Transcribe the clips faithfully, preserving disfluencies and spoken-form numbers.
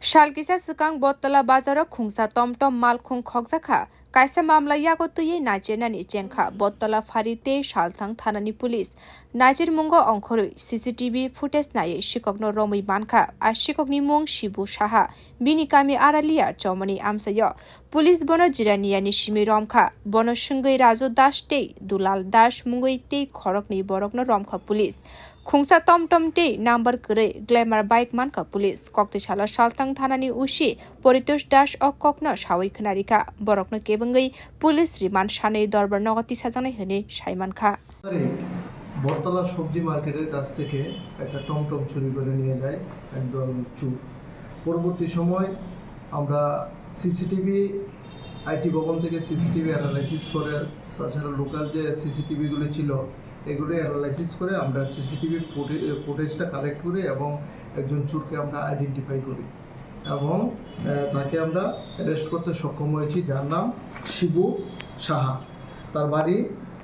Sal kisa swkang Bottola bazaro khungsa tomtom malkhung khokjakha. Kaisa mamla yago twiwi nachirnani chengkha Bottola phari tei Salthang thanani police. Nachirmungo ongkhorwi C C T V footage naiwi sikokno romwi mankha. A sikokni mung Shibu Saha. Bini kami Aralia chomoni amchaio. Police bono jiraniyani simi romkha. Bono swngwi Raju Das tei Dulal Das mungwi tei khoroknwi borokno romkha police. Khungsa tomtom tei number kwrwi Glamour bike mankha police. Koktwi salo Salthang thanani O C Paritosh Das o kokno sawi khwnarikha. Borokno kebengwi police remand sanwi dorbar nogo tisajaknai hwnwi saimankha. তারিখ বটতলা সবজি মার্কেটের কাছ থেকে একটা টমটম চুরি করে নিয়ে যায় একদল চোর। পরবর্তী সময় আমরা সিসিটিভি, আইটি ভবন থেকে সিসিটিভি অ্যানালাইসিস করে, তাছাড়া লোকাল যে সিসিটিভিগুলো ছিল, এগুলো অ্যানালাইসিস করে আমরা সিসিটিভি ফুটেজটা কালেক্ট করি এবং একজন চোরকে আমরা আইডেন্টিফাই করি এবং আহ, তাকে আমরা অ্যারেস্ট করতে সক্ষম হয়েছি, যার নাম শিবু সাহা। তার বাড়ি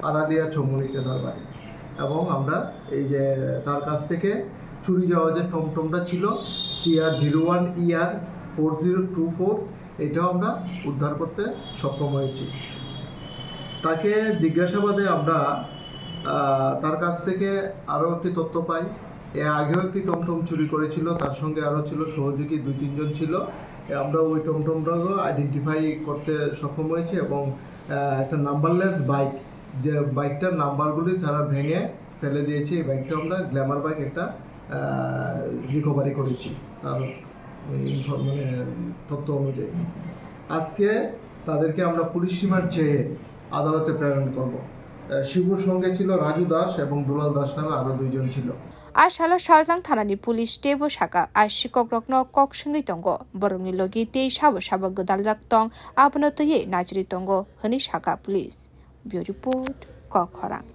আরালিয়া চৌমুহনীতে তার বাড়ি। এবং আমরা এই যে তার কাছ থেকে চুরি যাওয়া যে টমটমটা ছিল, টি আর জিরো ওয়ান ই আর ফোর জিরো টু ফোর, এটাও আমরা উদ্ধার করতে সক্ষম হয়েছি। তাকে জিজ্ঞাসাবাদে আমরা আহ, তার কাছ থেকে আরও একটি তথ্য পাই। এ আগেও একটি টমটম চুরি করেছিল, তার সঙ্গে আরও ছিল সহযোগী দুই তিনজন ছিল। এ আমরা ওই টমটমটাকেও আইডেন্টিফাই করতে সক্ষম হয়েছি এবং আহ, একটা নাম্বারলেস বাইক, যে বাইকটার নাম্বারগুলি তারা ভেঙে ফেলে দিয়েছে, এই বাইকটা আমরা গ্ল্যামার বাইক একটা রিকভারি করেছি তার ইনফর মানে তথ্য অনুযায়ী। আজকে তাদেরকে আমরা পুলিশ রিমান্ড চেয়ে আদালতে প্রেরণ করব। আহ, শিবুর সঙ্গে ছিল রাজু দাস এবং দুলাল দাস নামে আরও দুইজন ছিল। A salo Salthang thanani police teibo saka, a sikokrokno kok swngwi tongo, borokni logi tei sabo sabo gwdaljak tong, abono twiwi nachirwi tongo, hwnwi saka police. Bureau Report, Kok Khorang.